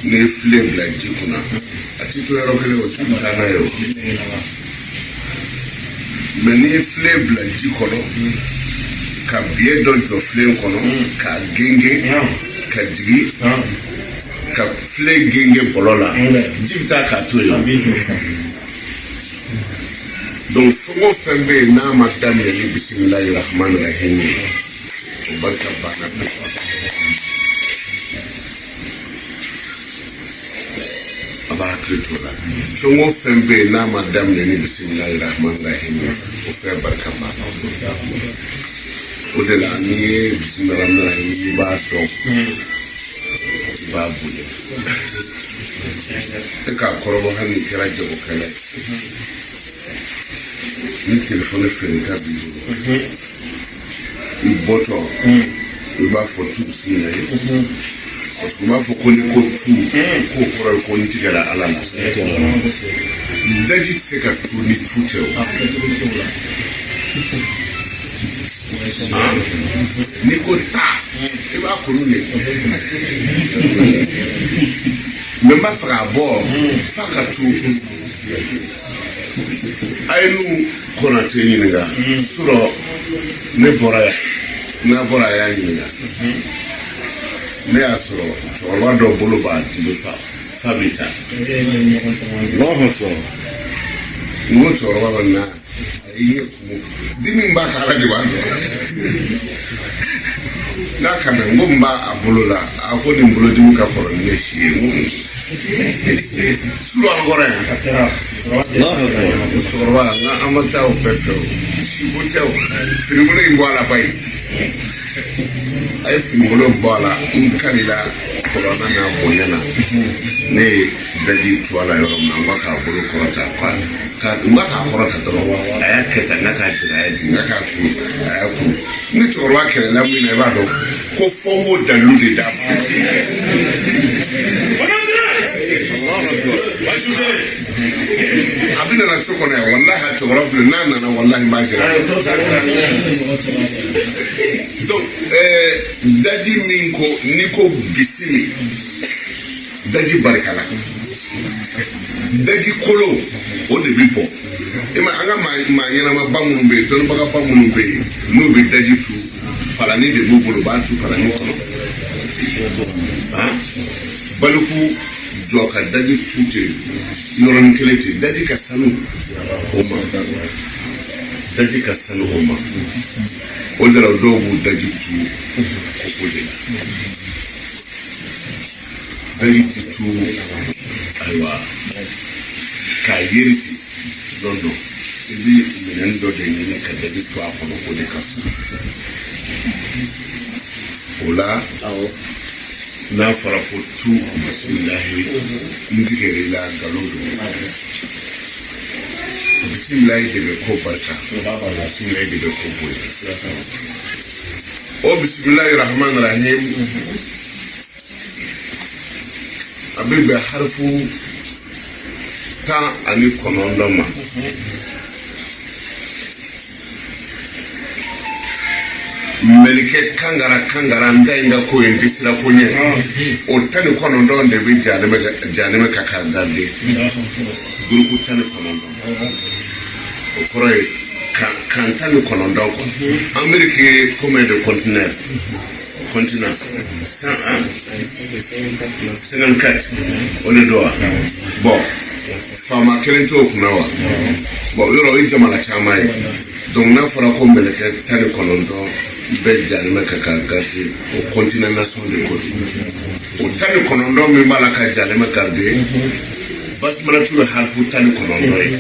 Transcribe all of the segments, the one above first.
N'i ye filen bila ji kunna, a ti to yɔrɔ kelen, o ji bɛ taa n'a ye. O mais n'i ye filen bila ji kɔnɔ ka biye dɔ jɔ filen kɔnɔ k'a gengen ka jigin ka filen gengen bɔlɔ la, ji bɛ taa k'a to yen. Donc fɛn o fɛn bɛ yen n'a ma daminɛ ni bisimilahi rahmani rahim ye, o barika banna. A b'a hakili t'o la. Fɛn o fɛn bɛ yen n'a ma daminɛ ni bisimilahi rahmani rahim ye, o fɛn barika banna. O de la n'i ye bisimilahi rahmani rahim, i b'a dɔn, i b'a bonya. E k'a kɔrɔbɔ, hali n'i kɛra jagokɛla ye, ni telefɔni feereta b'i bolo, i bɔtɔ i b'a fɔ tu bisimila ye, parce que u b'a fɔ ko n'i ko tu, k'o kɔrɔ ye ko n tigɛra Ala la. Daji tɛ se ka tu ni tu tɛ. O n'i ko taa, i b'a kunu de, mais n b'a fɛ k'a bɔ f'a ka tu. A ye n'u Konate ɲininka surɔ, ne bɔra yan, n'a bɔra a y'a ɲininka. Ne y'a sɔrɔ cɛkɔrɔba dɔ bolo b'a dimi, fa fa bɛ taa. N ko cɛkɔrɔba bɛ na, a y'i ɲɛ kumu, dimi b'a kan, Ala de b'a dɔn n'a ka na. N ko n b'a a bolo la, a ko nin bolodimi ka kɔrɔ ni ne si ye. N ko surɔ an kɔrɔ yan, cɛkɔrɔba, n ka an ma taa o bɛɛ fɛ, o siko tɛ, o finibolo in bɔ a la ba ye, a ye finibolo bɔ a la. N kalila kɔrɔna n'a bonya na, ne ye daji tu a la yɔrɔ min na, n ko k'a bolo kɔrɔta, n ko k'a kɔrɔta dɔrɔn, a y'a kɛ tan, n ka k'a jigin, a y'a jigin, n ka k'a kuru, a y'a kuru. Ni cɛkɔrɔba kɛlɛla min na, i b'a dɔn ko fo n k'o dalilu de d'a ma. A bɛ nana so kɔnɔ yan, walahi a cɛkɔrɔba filɛ, n'a nana, walahi n b'a jira. Donc daji min ko n'i ko bisimi, daji barika la, daji kolo o de bi bɔ. I ma an ka maa ɲɛnamaba minnu bɛ yen, dɔnnibagaba minnu bɛ yen, n'u bɛ daji tu, palani de b'u bolo, u b'a tu palani kɔnɔ. Baliku jɔ ka daji tu ten yɔrɔnin kelen ten, daji ka sanu o ma, daji ka sanu o ma. O de la dɔw b'u daji tu koko de la. Daji ti tu, ayiwa, k'a yeri ten. Non, non, i bɛ minɛn dɔ de ɲini ka daji tu a kɔnɔ, o de ka fisa. O la n'a fɔra ko tu bisimilahi, n tigɛr'i la, nkalon don. Bisimilahi de bɛ ko barika, bisimilahi de bɛ ko bonya. O bisimilahi rahman rahim, a bɛ bɛn harifu 19 ma. Mɛlɛkɛ kangara kangara, n ta in ka ko ye, n tɛ siran ko ɲɛ. O 19 de bɛ jahanɛmɛ kan k'a garder, gurupu 19. O kɔrɔ ye kan 19 kɔ. Amérique ye combien de conteneurs, continent? 154, o de don wa? Bon, faama kelen t'o kunna wa? Bon, yɔrɔ o ye jamana caman ye. Donc n'a fɔra ko mɛlɛkɛ 19 bɛ jahanɛmɛ kan ka garder, o continent nation de ko don. O 19 min b'a la ka jahanɛmɛ garder, basimalatu ye harifu 19 ye.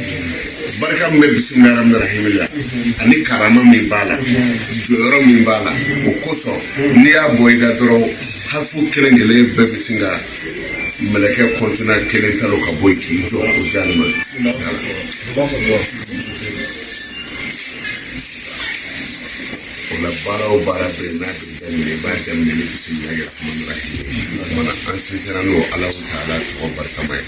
Barika min bɛ bisimilahi rahmani rahim la ani karama min b'a la, jɔyɔrɔ min b'a la, o kosɔn n'i y'a bɔ i da dɔrɔn, harifu kelen kelen bɛɛ bɛ sin ka mɛlɛkɛ continent kelen ta ka bɔ yen k'i jɔ o jahanɛmɛ da la. O la baara o baara bɛ yen n'a bɛ daminɛ, i b'a daminɛ ni bisimilahi rahmani rahim ye. O kumana an sinsinna n'o Alahu taala tɔgɔ barikama ye.